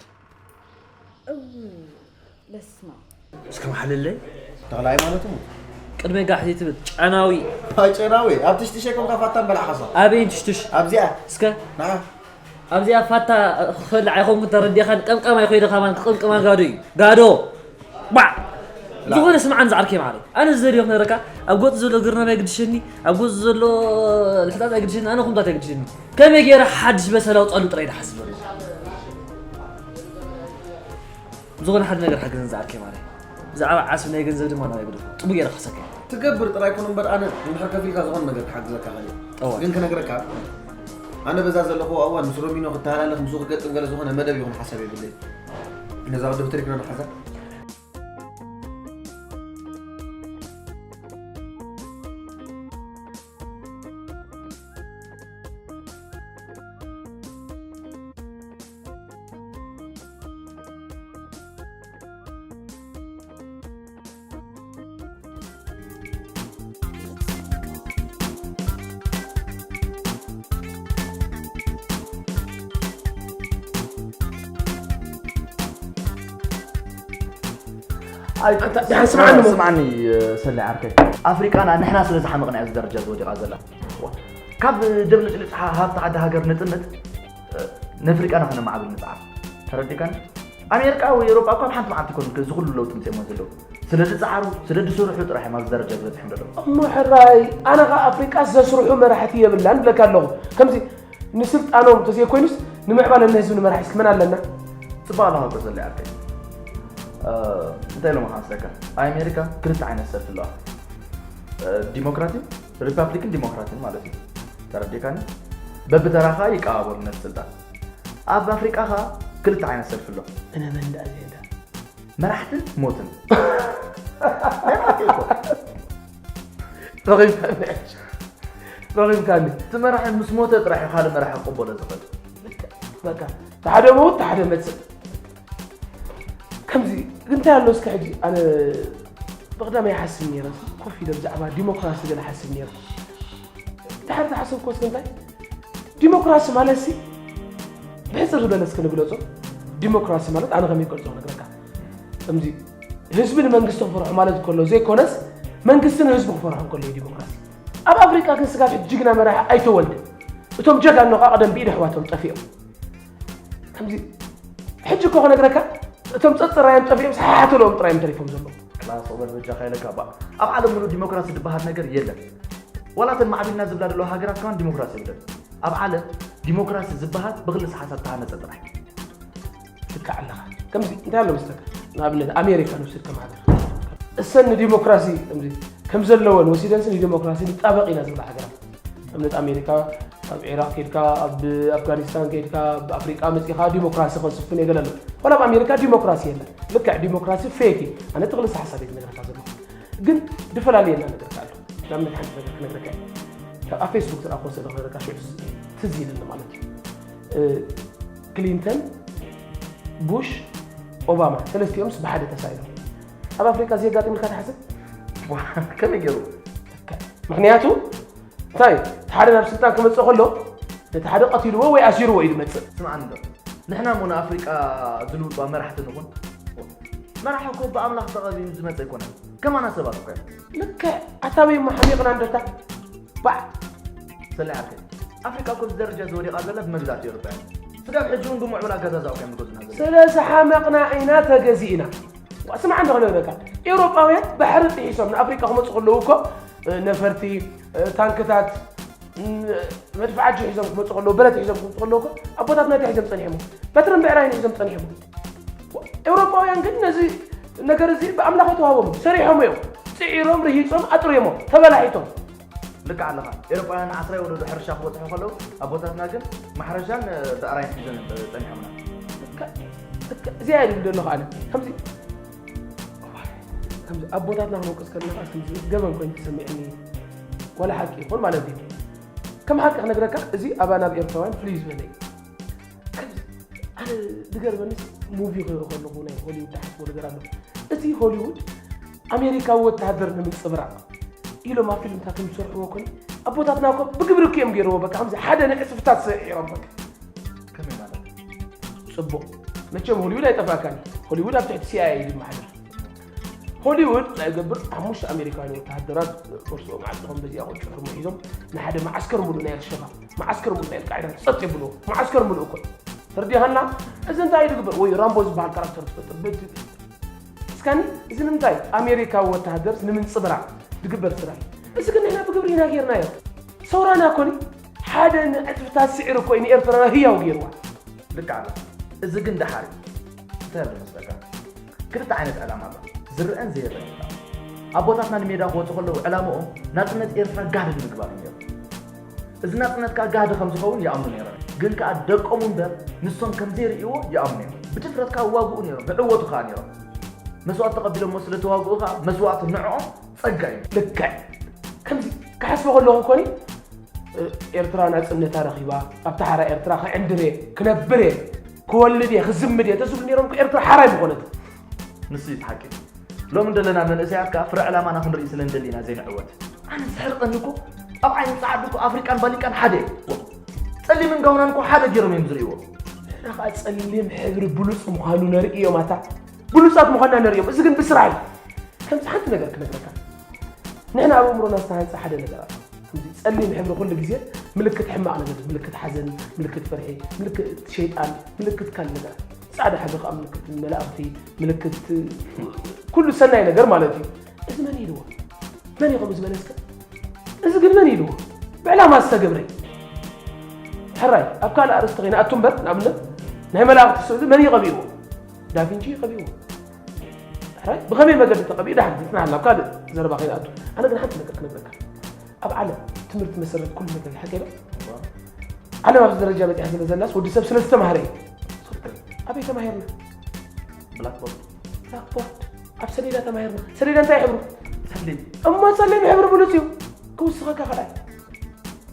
እው፣ በስመ ኣብ። እስከ መሓልለይ። ተኽላይ ማለት ነው። ቅድመ ጋሕ ዘይትብል ጨናዊ። ኣይ ጨናዊ፣ ኣብ ትሽትሸ ኮንካ ፋታ በላዕኻሳ። ኣበይ ትሽትሽ? ኣብዚኣ። እስከ። ንዓ። ኣብዚኣ ፋታ ክበልዕ ኣይኮንኩን ተረዲኻን፣ ቀምቀም ኣይኮይደ ከማን ክቕምቅማ ጋዶ እዩ። ጋዶ። ባዕ። ላ። ዝኾነ ስምዓን ዝዓርከይ ማዕረይ። ኣነ ዝደልዮ ክነግረካ፣ ኣብ ገጹ ዘሎ ግርናብ ኣይግድሸኒ፣ ኣብ ገጹ ዘሎ ልሕጻጽ ኣይግድሸኒ፣ ኣነ ኩምታት ኣይግድሸኒ። ከመይ ገይረ ሓድሽ በሰላ ኣውጻሉ ጥራይ ድሓስብ ዘሎ። ዝኾነ ሓደ ነገር ሓግዘን ዝዓርከይ ማዕረይ። ብዛዕባ ዓስቢ ናይ ገንዘብ ድማ ናባይ ግደፎ። ጽቡቕ ገይረ ክሕሰካ እየ። ትገብር ጥራይ ኩን እምበር ኣነ እንድሕር ከፊልካ ዝኾነ ነገር ክሓግዘካ እኽእል እየ። ጠዋል። ግን ክነግረካ፣ ኣነ በዛ ዘለኹዎ እዋን ምስ ሮሚኖ ክተሃላለኽ ምስኡ ክገጥም ገለ ዝኾነ መደብ ይኹን ሓሳብ የብለይን። ነዛ ወዲ ብትሪክ ዶ ንሓዛ? ኣይ፣ ኣንታ፣ ደሓን ስምዓኒ እሞ። ስምዓኒ፣ ሰላይ ዓርከይ። ኣፍሪቃና ንሕና ስለ ዝሓመቕና እያ እዚ ደረጃ እዚ ወዲቓ ዘላ። ዋ፣ ካብ ድብልጭልጭ ሃ-፣ ሃብቲ ዓዲ ሃገር ንጥምት፣ ነፍሪቃና ከነማዕብል ንጽዓር። ተረዲእካኒ? ኣሜሪካ ወይ ኤውሮጳ እኳ ኣብ ሓንቲ መዓልቲ ይኮኑ እዚ ኩሉ ለውጢ ምጽኦም ዘለዉ። ስለ ዝጸዓሩ፣ ስለ ዝስርሑ ጥራሕ እዮም ኣብዚ ደረጃ ዝበጽሑ ዘለዉ። እሞ ሕራይ፣ ኣነ ኸኣ ኣፍሪቃስ ዘስርሑ መራሕቲ የብላን እብለካ ኣለኹ። ከምዚ ንስልጣኖም ተዘይኮይኑስ ንምዕባለ ንህዝቢ ንመራሕ እስኪ መን ኣለና? ጽቡቕ ኣለኻ እኮ ሰላይ ዓርከይ። እ፣ እንታይ ኢሎም ኢኻ መስለካ? ኣብ ኣሜሪካ ክልተ ዓይነት ሰልፊ ኣለዋ። እ፣ ዲሞክራቲን ሪፓብሊክን ዲሞክራቲን ማለት እዩ። ተረዲእካኒ? በብተራ ኸኣ ይቀባበሉ ነቲ ስልጣን። ኣብ ኣፍሪቃ ኸኣ ክልተ ዓይነት ሰልፊ ኣሎ። እነ መን ደኣ እዚአ ደኣ? መራሕትን ሞትን። ናይ ሓቂ እኮ። ረኺብካኒ ሕጂ። ረኺብካኒ። እቲ መራሒ ምስ ሞተ ጥራሕ እዩ ካልእ መራሒ ክቕበሎ ዝኽእል። በቃ፣ እቲ ሓደ መውት፣ እቲ ሓደ መጽእ። ከምዚ፣ ግን እንታይ ኣሎ እስከ ሕጂ? ኣነ ብቐዳም ይሓስብ ነይረ፣ ኮፍ ኢለ ብዛዕባ ዲሞክራሲ ገለ ሓስብ ነይረ። ድሓር ዝሓሰብኩዎ እስከ እንታይ? ዲሞክራሲ ማለት ሲ፣ ብሕጽር ዝበለ እስከ ንግለጾ። ዲሞክራሲ ማለት ኣነ ከመይ ክገልጾ ክነግረካ። ከምዚ፣ ህዝቢ ንመንግስቲ ክፈርሖ ማለት ከሎ ዘይኮነስ፣ መንግስቲ ንህዝቢ ክፈርሖ እንከሎ እዩ ዲሞክራሲ። ኣብ ኣፍሪቃ ግን ስጋብ ሕጂ ጅግና መራሒ ኣይተወልደን። እቶም ጀጋኑ ኸኣ ቀደም ብኢድ ኣሕዋቶም ጠፊኦም። ከምዚ፣ ሕጂ እኮ ክነግረካ፣ እቶም ጸጽራዮም ጠፊኦም፣ ሰሓሓተሎም ጥራይ እዮም ተሪፎም ዘለዉ። ክላስ ኦቨር በጃኻ ኢለካ እባ። ኣብ ዓለም ሙሉእ ዲሞክራሲ ዝበሃል ነገር የለን። ዋላ እተን ማዕቢልና ዝብላ ዘለዋ ሃገራት ከማን ዲሞክራሲ የብለን። ኣብ ዓለም ዲሞክራሲ ዝበሃል ብክልሰ ሓሳብ ተሃነጸ ጥራሕ። ትካዕ ኣለኻ። ከምዚ እንታይ ኣሎ መስለካ? ንኣብነት ኣሜሪካ ንውሰድ ከም ሃገር። እሰን ንዲሞክራሲ ከምዚ ከም ዘለወን ወሲደንሲ ንዲሞክራሲ ንጣበቕ ኢና ዝብላ ሃገራት። ኣብነት ኣሜሪካ ኣብ ዒራቕ ከይድካ፣ ኣብ ኣፍጋኒስታን ከይድካ፣ ኣብ ኣፍሪቃ መጺኻ ዲሞክራሲ ከስፍን እየ ገለ ኣሎ። ዋላ ኣብ ኣሜሪካ ዲሞክራሲ የለን። ልክዕ ዲሞክራሲ ፌክ እዩ። ኣነ እቲ ክልሰ ሓሳብ እየ ዝነግረካ ዘለኹ። ግን ድፈላለየና ነገርካ ኣሎ። ንኣብነት ሓንቲ ነገር ክነግረካ እየ። ካብ ኣብ ፌስቡክ ዝረኣኹዎ ስእሊ ክነግረካ ሽዑ ትዝ ኢልኒ ማለት እዩ። እ፣ ክሊንተን፣ ቡሽ፣ ኦባማ ሰለስቲኦምስ ብሓደ ተሳኢሎም። ኣብ ኣፍሪቃ እዚ የጋጥም ኢልካ ትሓስብ? ዋ፣ ከመይ ገይሩ? ምኽንያቱ እንታይ? እቲ ሓደ ናብ ስልጣን ክመጽእ ከሎ ነቲ ሓደ ቀቲልዎ ወይ ኣሲርዎ እዩ ዝመጽእ። ስምዓኒ እንዶ፣ ንሕና እሞ ንኣፍሪቃ ዝልውጥዋ መራሕቲ ንኹን። መራሒ እኮ ብኣምላኽ ተቐቢኡ ዝመጽእ ኣይኮነን። ከማና ሰባት እኮ እዮም። ልክዕ ኣታበይ ማሕሚቕና እንደታ ባዕ ሰለ ዓርከይ፣ ኣፍሪቃ እኮ ኣብዚ ደረጃ ዝወዲቓ ዘላ ብመግዛእቲ ኤውሮጳ እያ። ስጋብ ሕጂ እውን ብምዕቡል ኣገዛዝኣ እኮ እዮም ዝገዙና ዘለዉ። ስለ ዝሓመቕና ኢና ተገዚእና። ዋ፣ ስማዕ እንዶ ክነግረካ፣ ኤውሮጳውያን ባሕሪ ጥሒሶም ንኣፍሪቃ ክመፁ ከለዉ እኮ እ፣ ነፈርቲ፣ እ፣ ታንክታት፣ ም፣ መድፍዓት ሒዞም ክመፁ ከለዉ፣ ብረት ሒዞም ክመፁ ከለዉ እኮ ኣቦታትና እንታይ ሒዞም ፀኒሖም? በትርን ብዕራይን ሒዞም ፀኒሖም። ኤውሮጳውያን ግን ነዚ ነገር እዚ ብኣምላኽ ኣይተዋህቦም፣ ሰሪሖም እዮም። ፅዒሮም፣ ርሂፆም፣ ኣጥርዮሞ፣ ተበላሒቶም። ልክዕ ኣለኻ። ኤውሮጳውያን ዓስራይ ወለዶ ሕርሻ ክበፅሑ ከለዉ ኣቦታትና ግን ማሕረሻን እ፣ ብዕራይን ሒዞም እዮም ፀኒሖምና። እዚኣ እየ ዝብል ዘለኹ ኣነ። ከምዚ ከምዚ ኣቦታትና ክንወቅስ ከለና ከምዚ ገበን ኮይኑ ተሰሚዕኒ ዋላ ሓቂ ይኹን ማለት እዩ። ከም ሓቂ ክነግረካ እዚ ኣባና ኣብ ኤርትራውያን ፍልይ ዝበለ እዩ። ከምዚ ኣነ ዝገርመኒ ሙቪ ክርኢ ከለኹ ናይ ሆሊውድ ዝሓስቦ ነገር ኣሎ። እቲ ሆሊውድ ኣሜሪካዊ ወተሃደር ንምንፅብራቕ ኢሎም ኣብ ፊልምታት ከም ዝሰርሕዎ ኮነ ኣቦታትና እኮ ብግብሪ እኮ እዮም ገይርዎ። በቃ ከምዚ ሓደ ንዕፅፍታት ስዒሮም በቃ ከመይ ማለት ፅቡቕ መቸም ሆሊውድ ኣይጠፋእካን። ሆሊውድ ኣብ ትሕቲ ሲኣይኤ እዩ ዝመሓደር። ሆሊውድ ናይ ገብር ሓሙሽተ ኣሜሪካውያን ወተሃደራት ቁርስኦም ዓጢቖም በዚኣ ቁጭ ክርሙ ሒዞም ንሓደ መዓስከር ሙሉእ ናይ ኣልሸባብ መዓስከር ሙሉእ ናይ ኣልቃዒዳ ጸጥ የብልዎ። መዓስከር ሙሉእ እኮ ተርዲኻና። እዚ እንታይ እዩ ዝግበር? ወይ ራምቦ ዝበሃል ካራክተር ትፈጥር በቲ እስካኒ እዚ ንምንታይ ኣሜሪካዊ ወተሃደርስ ንምንጽብራቕ ዝግበር ስራሕ እዩ። እዚ ግን ንሕና ብግብሪ ኢና ጌርናዮ። ሰውራና ኮኒ ሓደ ንዕጥፍታት ስዒሩ እኮ እዩ ንኤርትራና ህያው ጌርዋ። ልክዕ ኣላ። እዚ ግን ደሓር እዩ። እንታይ ኣሎ መስለካ? ክልተ ዓይነት ዕላማ ኣሎ። ዝረአን ዘይረአን ዕላማ። ኣቦታትና ንሜዳ ክወፁ ከለዉ ዕላምኦም ናፅነት ኤርትራ ጋህዲ ንምግባር እዩ ነይሩ። እዚ ናፅነት ከዓ ጋህዲ ከም ዝኸውን ይኣምኑ ነይሮም። ግን ከዓ ደቆም እምበር ንሶም ከም ዘይርእይዎ ይኣምኑ እዮም። ብድፍረት ከዓ ይዋግኡ ነይሮም፣ ይዕወቱ ከዓ ነይሮም። መስዋእቲ ተቐቢሎም እሞ ስለ ተዋግኡ ከዓ መስዋእቲ ንዕኦም ጸጋ እዩ። ልክዕ ከምዚ ክሓስቦ ከለኹ ኮኒ ኤርትራ ናፅነታ ረኺባ ኣብታ ሓራ ኤርትራ ክዕንድር እየ ክነብር እየ ክወልድ እየ ክዝምድ እየ ተዝብሉ ነይሮም እኮ ኤርትራ ሓራ ኣይምኾነት። ንሱ እዩ እቲ ሓቂ። ሎሚ እንደለና መንእሰያት ከኣ ፍረ ዕላማና ክንርኢ ስለ እንደሊ ኢና ዘይንዕወት። ኣነ ዘሕርቐኒ እኮ ኣብ ዓይኒ ጸዓዱ እኮ ኣፍሪቃን ባሊቃን ሓደ እዩ። ጸሊምን ጋውናን እኮ ሓደ ገይሮም እዮም ዝርእይዎ። ንሕና ከኣ ጸሊም ሕብሪ ብሉጽ ምዃኑ ነርኢ እዮም ኣታ ብሉጻት ምዃንና ነርእዮም። እዚ ግን ብስራሕ እዩ። ከምዚ ሓንቲ ነገር ክነግረካ። ንሕና ኣብ ኣእምሮና ዝተሃንጸ ሓደ ነገር ኣሎ። ከምዚ ጸሊም ሕብሪ ኩሉ ግዜ ምልክት ሕማቕ ነገር፣ ምልክት ሓዘን፣ ምልክት ፍርሒ፣ ምልክት ሸይጣን፣ ምልክት ካልእ ነገር። ጻዕዳ ሕብሪ ከኣ ምልክት መላእኽቲ፣ ምልክት ኩሉ ሰናይ ነገር ማለት እዩ። እዚ መን ኢልዎ? መን እዩ ከምኡ ዝበለ እስከ? እዚ ግን መን ኢልዎ? ብዕላማ ዝተገብረ እዩ። ሕራይ ኣብ ካልእ ኣርእስቲ ከይንኣቱ እምበር ንኣብነት ናይ መላእኽቲ ስእሊ መን እዩ ቀቢእዎ? ዳቪንቺ እዩ ቀቢእዎ። ሕራይ ብኸመይ መገዲ ተቐቢኡ ደሓን ንጽናሕ ናብ ካልእ ዘረባ ከይንኣቱ። ኣነ ግን ሓንቲ ነገር ክነግረካ። ኣብ ዓለም ትምህርቲ መሰረት ኩሉ ነገር እዩ ሓቂ ዶ? ዓለም ኣብዚ ደረጃ በፂሓ ስለ ዘላስ ወዲ ሰብ ስለ ዝተማህረ እዩ። ኣበይ ተማሂርና? ብላክቦርድ ብላክቦርድ ኣብ ሰሌዳ ተማሂርና። ሰሌዳ እንታይ ሕብሩ? ጸሊም። እሞ ጸሊም ሕብሪ ብሉጽ እዩ። ክውስኸካ ካልኣይ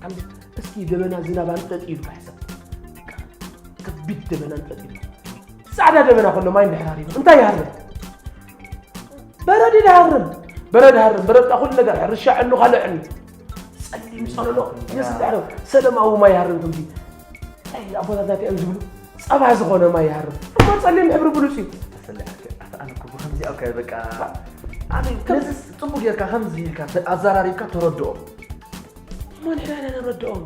ከምዚ እስኪ ደበና ዝናብ ኣንጠጥ ኢሉ ካሕሰብ ከቢድ ደበና ኣንጠጥ ኢሉ ጻዕዳ ደበና ከሎ ማይ እንድሕር ሃሪሙ እንታይ ይሃርም? በረድ ይሃርም። በረድ ሃርም። በረድ ኩሉ ነገር ሕርሻ ዕኑ ካልእ ዕኑ ጸሊም ጸለሎ ይመስል ዳሕሮ ሰለማዊ ማይ ይሃርም ከምዚ ኣይ ኣቦታትና እንታይ እዮም ዝብሉ ጸባ ዝኾነ ማይ ይሃርም እሞ ጸሊም ሕብሪ ብሉጽ እዩ። ተሰሊዓልከ ኣታ ኣነ እኮ ብከምዚ ኣብ ካይ በቃ ኣነ ከምዚ ጽቡቅ ጌርካ ከምዚ ኢልካ ኣዘራሪብካ ተረድኦ። እሞ ንሕና ኢና ንረድኦም።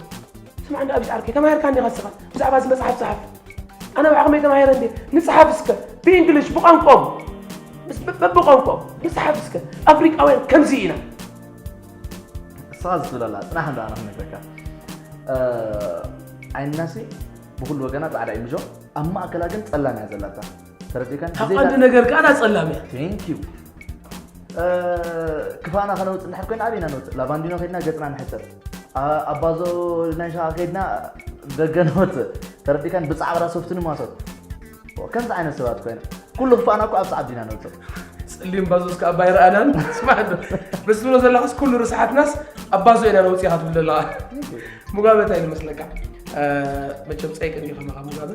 ስማዕ እንዳ ኣብዚ ዓርከይ ተማሂርካ እንዲኻ ንስኻ ብዛዕባ እዚ መጽሓፍ ጸሓፍ። ኣነ ብዓቕመይ ተማሂረ እንዴ ንጽሓፍ እስከ ብእንግሊሽ ብቋንቋኦም ምስ በብቋንቋኦም ንጽሓፍ እስከ ኣፍሪቃውያን ከምዚ ኢና። እሳ ዝትብለላ ጽናሕ እንዳ ኣነ ክነግረካ ዓይንናሲ ብኩሉ ወገና ጻዕዳ እዩ ምጆ ኣብ ማእከላ ግን ጸላም እያ ዘላታ ተረዲካን ካብ ቀንዲ ነገር ከኣ ጸላም እያ thank you ክፋና ከነውጽእ እንድሕር ኮይና ኣበይና ነውጽእ ላቫንዲኖ ከድና ገጽና ንሕጸብ ኣባዞ ናይ ሻ ከድና ደገ ነውጽእ ተረዲካን ብጻዕራ ሶፍትኒ ማሶት ከምዚ ዓይነት ሰባት ኮይና ኩሉ ክፋና እኮ ኣብ ሰዓት ዲና ነውፅእ። ፀሊም ባዞስ ከዓ ባይረኣናን ስማዕ ዶ በዚ ትብሎ ዘለኻስ ኩሉ ርስሓትናስ ኣብ ባዞ ኢና ነውፅእ ኢኻ ትብል ዘለኻ። ሙጋበ እንታይ ንመስለካ? መቸም ፀይቂ እንዲ ከማኻ ሙጋበ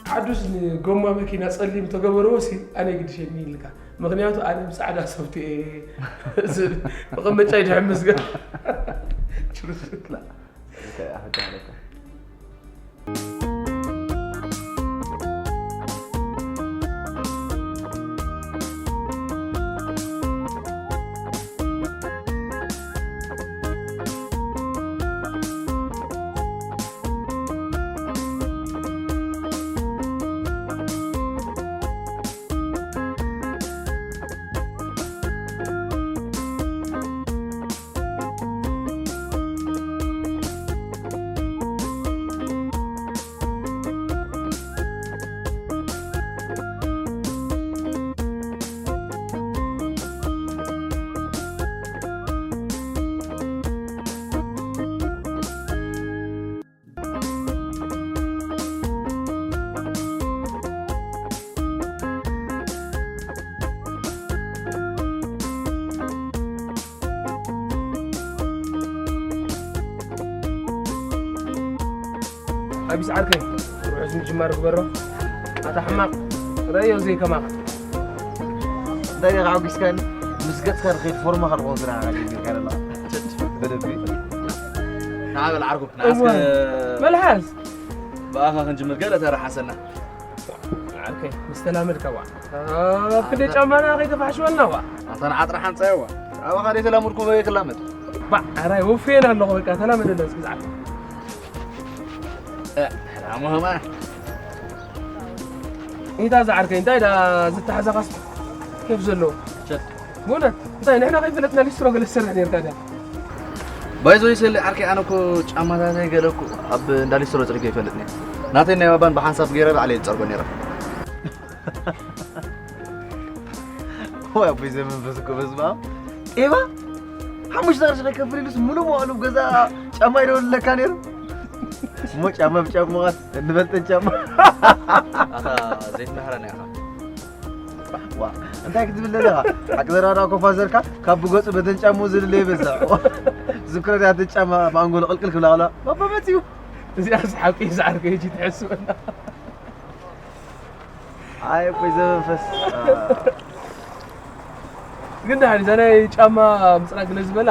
ፃዕዱስ ንጎማ መኪና ፀሊም ተገበርዎ ሲ ኣነ ግድሸኒ ይልካ። ምክንያቱ ኣነ ብፃዕዳ ሰብቲ እየ ዝብል መቐመጫ ይድሕምስ ገ ቢስ ዓርከይ፣ ርሑስ ምጅማር ግበሮ። ኣታ ሕማቕ፣ ረዮ ዘይከማኻ። እንታይ ዲኻ ሓጒስካኒ? ምስ ገጽካ ንኸይድ ፎርማ ካልኾን ስራሕኻ ጀሚርካ ዘለኻ። በደንቢ። ንዓ በል ዓርኩ፣ ንዓ እስከ እወ። መልሓስ። ብኣኻ ክንጅምር ገለ ተረሓሰና። ዓርከይ፣ ምስ ተላመድካ ዋ። ኣብ ክንዲ ጫማና ከይተፋሕሽወና ዋ። ኣታ ንዓ ጥራሕ ኣንጻዮ ዋ። ኣባኻ ደይ ተላመድኩ በየ ክላመድ። ባዕ፣ ኣራይ ወፍየና ኣለኹ በቃ፣ ተላመደና እስኪ ዝዓርከይ። እ፣ ሕራሙ ኸማ። እንታይ ዝዓርከይ፣ እንታይ ዳ ዝተሓዛኻስ ኬፍ ዘለዎ? ቸክ። ብእውነት፣ እንታይ ንሕና ከይፈለጥና ሊስትሮ ገለ ትሰርሕ ነርካ ድያ? ባይዞ ይሰሊ ዓርከይ፣ ኣነ እኮ ጫማታተይ ገለ እኮ ኣብ እንዳ ሊስትሮ ጽሪገ ይፈልጥ ነይረ። ናተይ ናይ ባባን ብሓንሳብ ገይረ ባዕለይ ዝጸርጎ ነይረ። ወይ ኣቦይ ዘመንፈስ እኮ በስመ ኣብ። ጤባ ሓሙሽተ ቅርሺ ከይከፍል ኢሉስ ሙሉ መዋእሉ ገዛ ጫማ ይደውልለካ ነይሩ። እሞ ጫማ ብጫማ እንበልጠን ጫማ። ኣታ ዘይትምህረና ኢኻ። ዋ፣ እንታይ ክትብል ዘለኻ? ሓቂ ዘረባ ኮፋ ዘርካ ካብ ብገጹ በተን ጫሙ ዝልለ ይበዝሕ። ዝክረዳ ተጫማ ማንጎ ቅልቅል ክብላ ከላ፣ ባባ መጺኡ። እዚኣስ ሓቂ ዝዓርከይ ሕጂ ትሕስበና። ኣይ፣ እፎይ ዘመንፈስ። ግን ደሓን እዛ ናይ ጫማ ምጽራግ ገለ ዝበላ፣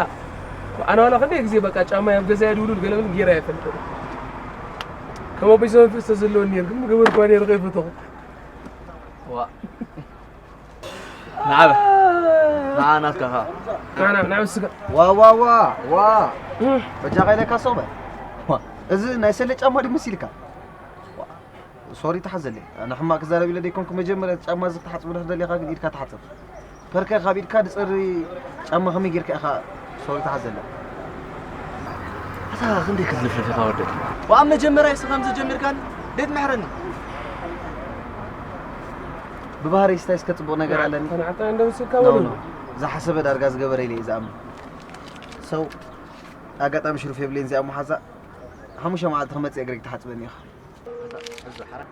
ኣነ ዋላ ክንደይ ግዜ በቃ ጫማ ኣብ ገዛይ ድውሉል ገለ ብል ጌረ ኣይፈልጥን። ከም ኣቦይ ዘመንፈስ ተዘለወ ነይሩ፣ ግን ምገበርኳ ነይሩ ከይፈተኹ። ዋ። ንዓበ። ንዓ ናትካ ኸዓ። ንዓ፣ ንዓ፣ ንዓ ስጋ። ዋ፣ ዋ፣ ዋ፣ ዋ። እህ። በጃኻ ኢለካ ሰው በል። ዋ፣ እዚ ናይ ሰሌ ጫማ ድዩ መሲልካ? ዋ፣ ሶሪ ተሓዘለይ። ኣነ ሕማቕ ክዛረብ ኢለ ደይኮንኩ፣ መጀመርያ ጫማ እዚ ክትሓጽብ ዶ ደሊኻ ግን ኢድካ ተሓጸብ። ፐርከ ካብ ኢድካ ዝጸሪ ጫማ ከመይ ጌርካ ኢኻ ሶሪ ተሓዘለይ? ኣታ ክንደይ ክትልፍልፍ ኢኻ ወደይ? ወኣብ መጀመርያ እስኻ ከምዚ ጀሚርካኒ ደይትምሕረኒ? ብባህረይ ስታይ እስከ ጽቡቕ ነገር ኣለኒ? ተናዕታ እንደምስልካ ኖ፣ ወሉ። ኖ። ዝሓሰበ ዳርጋ ዝገበረ ኢለ እየ ዝኣምን። ሰው ኣጋጣሚ ሽሩፍ የብለይን እዚኣ መሓዛ ሓሙሽተ መዓልቲ ክመጽእ እግረይ ክትሓጽበኒ ኢኻ። ኣታ፣ እዚ ሓራ።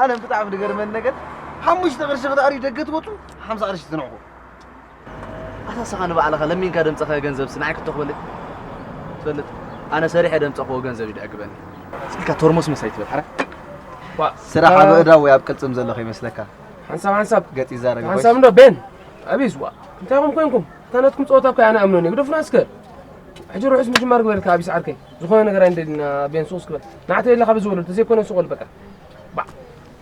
ኣነ ብጣዕሚ ዝገርመኒ ነገር፣ ሓሙሽተ ቅርሺ ክዳኣሪ ደገ ትወጹ፣ ሓምሳ ቅርሺ ትንዕቑ። ኣታ፣ ንስኻ ንባዕልኻ ለሚንካ ደምጸኻዮ ገንዘብሲ ንዓይ ክትተኽበለይ ትፈልጥ? ኣነ ሰሪሐ ደምጸኽዎ ገንዘብ እዩ ደዕግበኒ። እስኪ ኢልካ ቶርሞስ መሳይ ትበል፣ ሓራ። ዋ፣ ስራሕ ኣብ ኣእዳው ወይ ኣብ ቅልጽም ዘሎ ከይመስለካ። ሓንሳብ፣ ሓንሳብ። ገጽ ይዛረብ፣ ሓንሳብ ይኾይስ? እንዶ ቤን፣ ኣቢስ፣ ዋ። እንታይ ኢኹም ኮይንኩም? እታ ናትኩም ጸወታ እኮ ኣነ ኣምኖን እየ። ግደፉና እስከ። ሕጂ ርሑስ ምጅማር ግበርልካ ኣቢስ ዓርከይ። ዝኾነ ነገር ኣይንደልና ቤን ሱቕ እስክበል። ንዓተይ የለ ካብ ዝበሉ፣ ተዘይኮነ ሱቕ በል በቃ። ባዕ።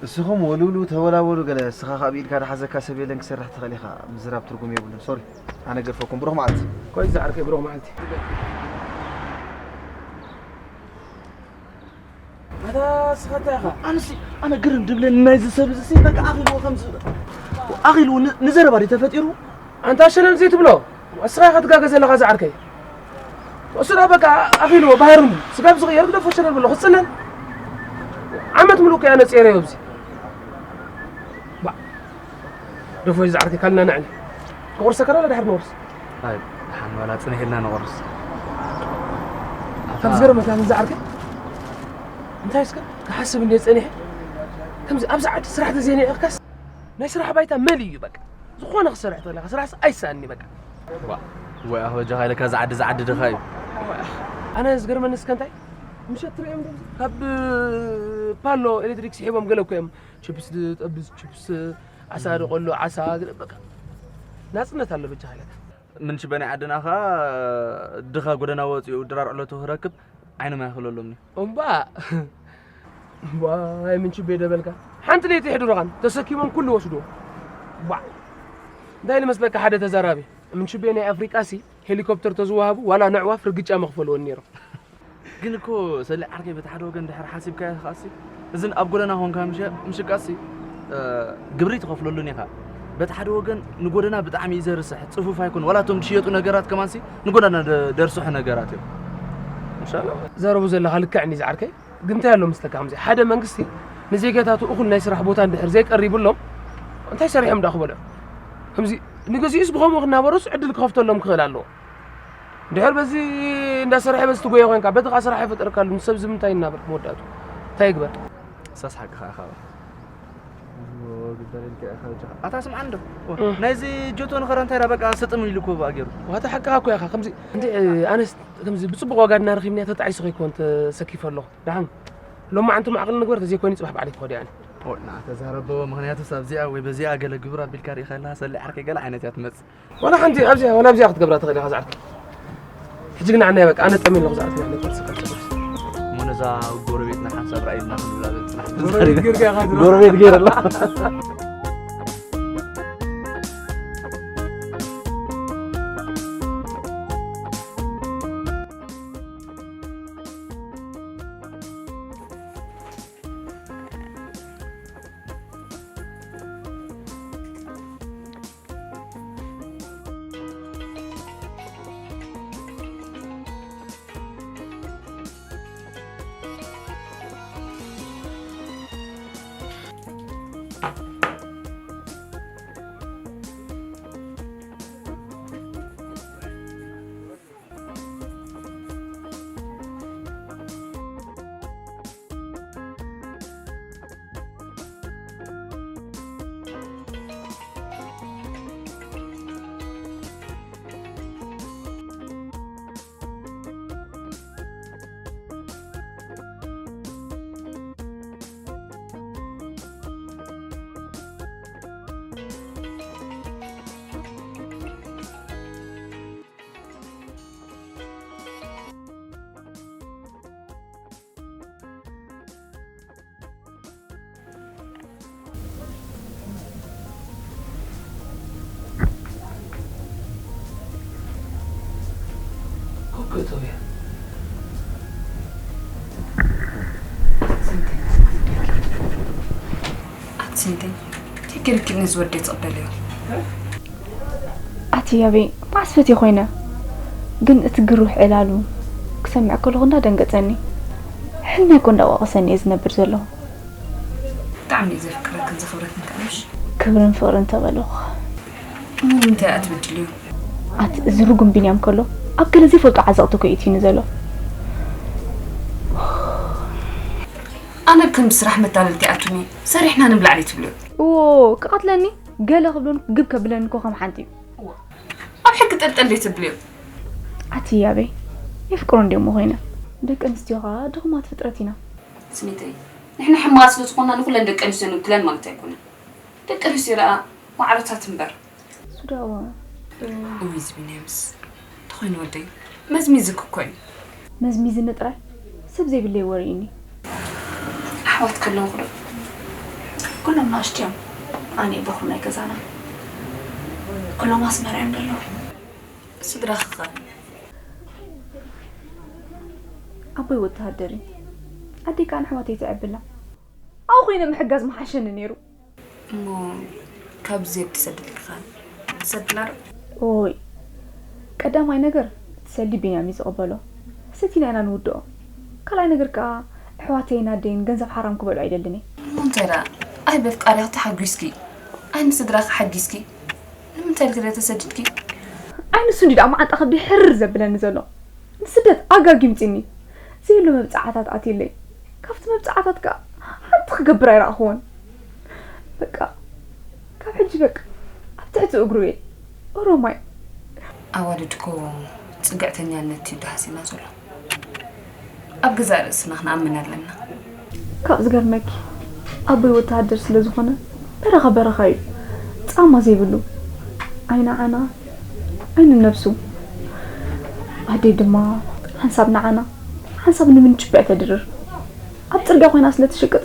እስኹም ወሉሉ ተወላወሉ ገለ፣ እስኻ ካብ ኢድካ ዝሓዘካ ሰብ የለን ክሰርሕ ትኽእል ኢኻ። ምዝራብ ትርጉም የብሉን። ሶሪ። ኣነ ገድፈኩም። ብሩኽ መዓልቲ። ኮይ ዝዓርከይ ብሩኽ መዓልቲ። ኣታ ስኻ እንታይ ኢኻ? ኣነሲ፣ ኣነ ግርም ድብለኒ ናይዚ ሰብ እዚ ሲ፣ በቃ ኣኺልዎ ከምዚ፣ ኣኺልዎ ን-፣ ንዘረባ ድዩ ተፈጢሩ? ኣንታ ሸለል ዘይትብሎ፣ እስኻ ኢኻ ትጋገ ዘለኻ ዝዓርከይ። እሱ ደኣ በቃ ኣኺልዎ ባህርኑ፣ ስጋብ ዝቕየር ግደፎ ሸለል በሎ፣ ክጽለል። ዓመት ምሉእ ከኣ ነጽየረዮ ኣብዚ። ባ-፣ ደፎይ ዝዓርከይ፣ ካልና ንዕነ። ክቑርሰካ ዶ ድሓር ንቑርስ? ኣይ፣ ደሓን ዋላ ጽንሕ ኢልና ንቑርስ። ካብ ዝገርመካ ግን ዝዓርከይ፣ እንታይ እስከ ክሓስብ እንደ ጸኒሐ፣ ከምዚ ኣብዚ ዓዲ ስራሕ ተዘይኒዕካስ፣ ናይ ስራሕ ባይታ መሊኡ እዩ በቃ። ዝኾነ ክሰርሕ ተለካ፣ ስራሕስ ኣይሰኣንኒ በቃ። ዋ፣ ወይ ኣኸ በጃኻ ኢለካ፣ እዚ ዓዲ፣ እዚ ዓዲ ድኻ እዩ። ኣነ ዝገርመኒ እስከ እንታይ፣ ምሸት ትርእዮም ዶ? ካብ ፓሎ ኤሌክትሪክ ስሒቦም ገለ እኮ እዮም። ችፕስ ዝጠብስ፣ ችፕስ ዓሳ ደቆሎ፣ ዓሳ፣ በቃ። ናጽነት ኣሎ በጃኻ ኢለካ። ምን ሽበ ናይ ዓድና ኸኣ ድኻ ጎደና ወጺኡ ድራር ዕለቱ ክረክብ ዓይኒ ማይ ክለሎም እዩ። እምባ! ዋይ፣ ምን ሽበ ደበልካ። ሓንቲ ለይቲ ይሕድሩኻን ተሰኪሞም ኩሉ ወስድዎ። ዋ! እንታይ ልመስለካ ሓደ ተዛራቢ፣ ምን ሽበ ናይ ኣፍሪቃ ሲ ሄሊኮፕተር ተዝወሃቡ ዋላ ነዕዋፍ ርግጫ መኽፈልወን ነይሮም። ግን እኮ ሰሊ ዓርከይ በቲ ሓደ ወገን ድሕር ሓሲብካዮ ኸኣሲ፣ እዝን ኣብ ጎደና ኾንካ ምሽ-፣ ምሽቃሲ፣ እ፣ ግብሪ ትኸፍለሉን ኢኻ። በቲ ሓደ ወገን ንጎደና ብጣዕሚ እዩ ዘርስሕ፣ ጽፉፍ ኣይኮን። ዋላ እቶም ዝሽየጡ ነገራት ከማንሲ ንጎደና ደ-፣ ደርስሑ ነገራት እዮም። ኢንሻላህ። ዘረቡ ዘለኻ ልክዕ እንዲ ዝዓርከይ፣ ግን እንታይ ኣሎ ምስለካ ከምዚ፣ ሓደ መንግስቲ ንዜጋታቱ እኹል ናይ ስራሕ ቦታ እንድሕር ዘይቀሪብሎም፣ እንታይ ሰሪሖም ደኣ ክበልዑ? ከምዚ ንገዚኡስ ብኸምኡ ክናበሩስ ዕድል ክኸፍተሎም ክኽእል ኣለዎ። ድሕር በዚ እንዳሰረሐ በዚ ትጎዮ ኮንካ፣ በቲ ኸዓ ስራሕ ኣይፈጠረካሉ፣ ንሰብ ዝምንታይ ይናበር መወዳእቱ? እንታይ ይግበር? እሳስ ሓቅኻ ኢኻ። ግበር ኢልካ ኢኻ በጃኻ። ኣታ ስምዓኒ ዶ? ዋ፣ እ። ናይዚ ጆቶ ንኸረ እንታይ ደኣ በቃ ስጥም ኢሉ እኮ ብኣ ገይሩ። ዋታ ሓቅኻ እኮ ኢኻ። ከምዚ እንዲ፣ እ፣ ኣነስ ከምዚ ብጽቡቕ ዋጋ ድና ረኺብናዮ ተጣዒሱ ከይኮን ተሰኪፈ ኣለኹ። ደሓን ሎማዓንቲ ማዕቕል ንግበር፣ ተዘይኮይኑ ጽባሕ ባዕለይ ክኸዶ እየ ኣነ። ኦ፣ ንዓ ተዛረቦ፣ ምኽንያቱስ ኣብዚኣ ወይ በዚኣ ገለ ግብር ኣቢልካ ርኢኻ ኣለኻ፣ ሰሊዕ ዓርከይ ገለ ዓይነት እያ ትመጽእ። ዋላ ሓንቲ ኣብዚኣ፣ ዋላ ኣብዚኣ ክትገብራ ትኽእል ኢኻ ዝዓርከይ። ሕጂ ግን ንዓናይ በቃ፣ ኣነ ጠምየ ኣለኹ ዝዓርከይ፣ ንዓናይ ቁርሲ ካብ ትበልስ። እሞ ነዛ ጎረቤትና ሓንሳብ ርኣይልና ክንብላ ጽናሕ ጎረቤት ተዛሪብና። ጌርካ ኢኻ ትብሎ። ጎረቤት ጌር ኣላ። ኣቲ ስኒተይ፣ ችግርኪ ነዚ ወደይ ትቕበልዮ። ኣቲ ያበይ፣ መዓስ ፈትየ ኮይነ? ግን እቲ ግሩህ ዕላሉ ክሰምዕ ከለኹ እንዳደንገጸኒ። ሕልመይ እኮ እንዳቋቐሰኒ እየ ዝነብር ዘለኹ። ብጣዕሚ እየ ዘፍቅረክን ዘኽብረክን ከኣ ምሽ። ክብርን ፍቕርን ተበልኹ። እሞ ንምንታይ እያ ትብድልዮ? ኣቲ እዚ ርጉም ቢንያም ከሎ ኣብ ገለ ዘይፈልጦ ዓዘቕቲ እኮ እዩ እትዩኒ ዘሎ። ኣነ ከም ብስራሕ መታለልቲ ኣቱኒ ሰሪሕና ንብላዕ ድዩ ትብልዮ? እዎ፣ ክቐትለኒ ገለ ክብሎን ግብ ከብለኒ እኮ ከም ሓንቲ እዩ። ኣብ ሕጊ ጠልጠል ድዩ ትብልዮ? ኣቲ ያበይ፣ የፍቅሮ እንድዮ እሞ ኮይነ። ደቂ ኣንስትዮ ኸኣ ድኹማት ፍጥረት ኢና። ስኒተይ፣ ንሕና ሕማቓት ስለ ዝኾንና ንኹለን ደቂ ኣንስትዮ ንብክለን ማለት ኣይኮነን። ደቂ ኣንስትዮ ደኣ ዋዕሮታት እምበር። እሱ ደኣ እዎ። እውይ፣ እዚ ቢንያምስ እንተኾይኑ ወደይ መዝሚዝክ እኮ እዩ። መዝሚዝኒ ጥራይ ሰብ ዘይብለይ ወሪእኒ። ኣሕዋት ከለውኹ ዶ? ኩሎም ንኣሽቱ እዮም። ኣነ እየ በኹሪ ናይ ገዛና። ኩሎም ኣስመራ እዮም ዘለዉ። ስድራኺ ኸ? ኣቦይ ወተሃደር እዩ። ኣደይ ከኣ ንኣሕዋተይ ትዕብላ። ኣብኡ ኮይነ ምሕጋዝ ምሓሸኒ ነይሩ። እሞ ካብዚ ትሰድልካ ትሰድላ ዶ? ኦይ፣ ቀዳማይ ነገር እቲ ሰልዲ ቢንያም እዩ ዝቕበሎ። ሰቲና ኢና ንውድኦ። ካልኣይ ነገር ከኣ ኣሕዋተይን ኣደይን ገንዘብ ሓራም ክበልዑ ኣይደልን እየ። እሞ እንታይ ደኣ? ኣይ በፍቃሪኺ ተሓጒስኪ፣ ኣይ ንስድራኺ ሓጊዝኪ፣ ንምንታይ ኢልኪ ዶ ተሰዲድኪ? ኣይ ንሱ እንዲ ደኣ መዓንጣ ከብዲ ሕርር ዘብለኒ ዘሎ። ንስደት ኣጋጊ ምጺኒ። ዘየሎ መብጽዓታት ኣትዩለይ። ካብቲ መብጽዓታት ከኣ ሓንቲ ክገብር ኣይረኣኽዎን። በቃ፣ ካብ ሕጂ በቃ ኣብ ትሕቲ እግሩ እየ። ኦሮማይ። ኣዋልድ እኮ ጽግዕተኛነት እዩ ደሃስና ዘሎ። ኣብ ገዛእ ርእስና ክንኣምን ኣለና። ካብ ዝገርመኪ፣ ኣቦይ ወተሃደር ስለ ዝኾነ በረኻ በረኻ እዩ። ጻማ ዘይብሉ። ኣይ ንዓና፣ ኣይ ንነብሱ። ኣደይ ድማ ሓንሳብ ንዓና፣ ሓንሳብ ንምንጭብዕ ተድርር። ኣብ ጽርግያ ኮይና ስለ ትሽቅጥ፣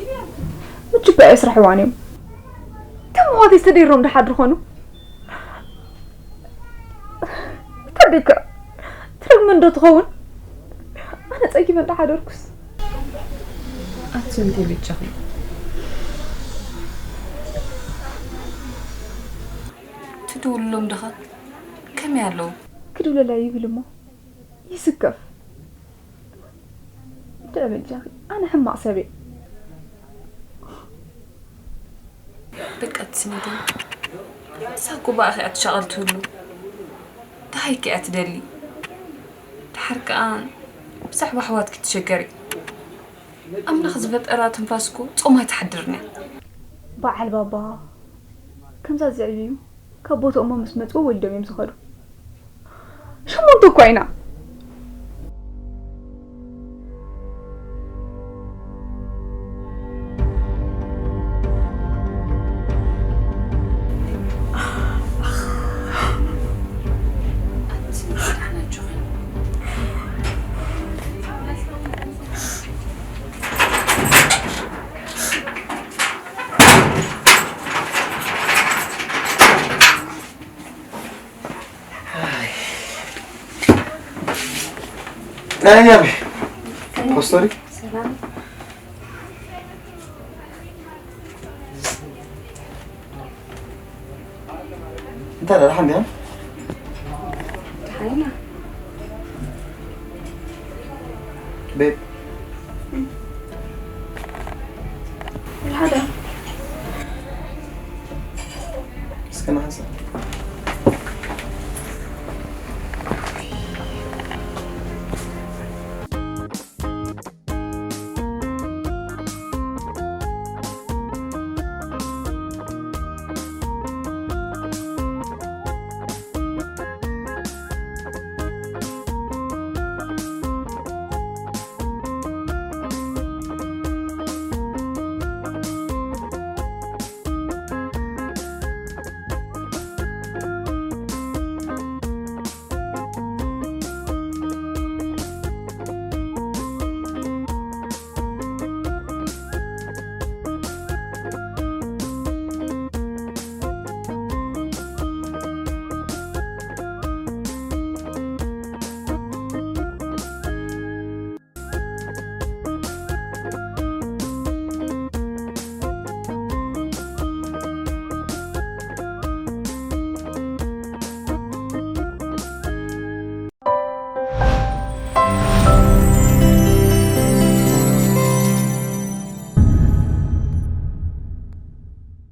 ምንጭብዕ የስርሕዋን እዮም። ከም ኣሕዋተይ ዝተደይሮም ድሓድሩ ኾኑ። ተደይከ ትረግመ እንዶ ትኸውን? ኣነ ጸጊመ እንዳሓደርኩስ። ኣቲ ስኒተይ በጃኺ። ትድውልሎም ድኻ? ከመይ ኣለዉ? ክድውለላ ይብል እሞ ይስከፍ። እንድዒ በጃኺ፣ ኣነ ሕማቕ ሰብ እየ። በቃ ኣቲ ስኒተይ፣ እሳ እኮ ብኣኺ እያ ትሻቐል ትህሉ። ደሃይኪ እያ ትደሊ። ደሓር ከኣ ብዛዕባ ኣሕዋትኪ ትሸገሪ። ኣምላኽ ዝፈጠራ ትንፋስ እኮ ጾም ኣይትሓድርን እያ። በዓል ባባ፣ ከምዛ ዝዕብዩ ካብ ቦታኦም ምስ መፅኡ ወሊዶም እዮም ዝኸዱ። ሸሞንተ እኳ ኢና። Ai, abi. Kostoli? ሰላም። Inte det han gör? ደሓና። Babe,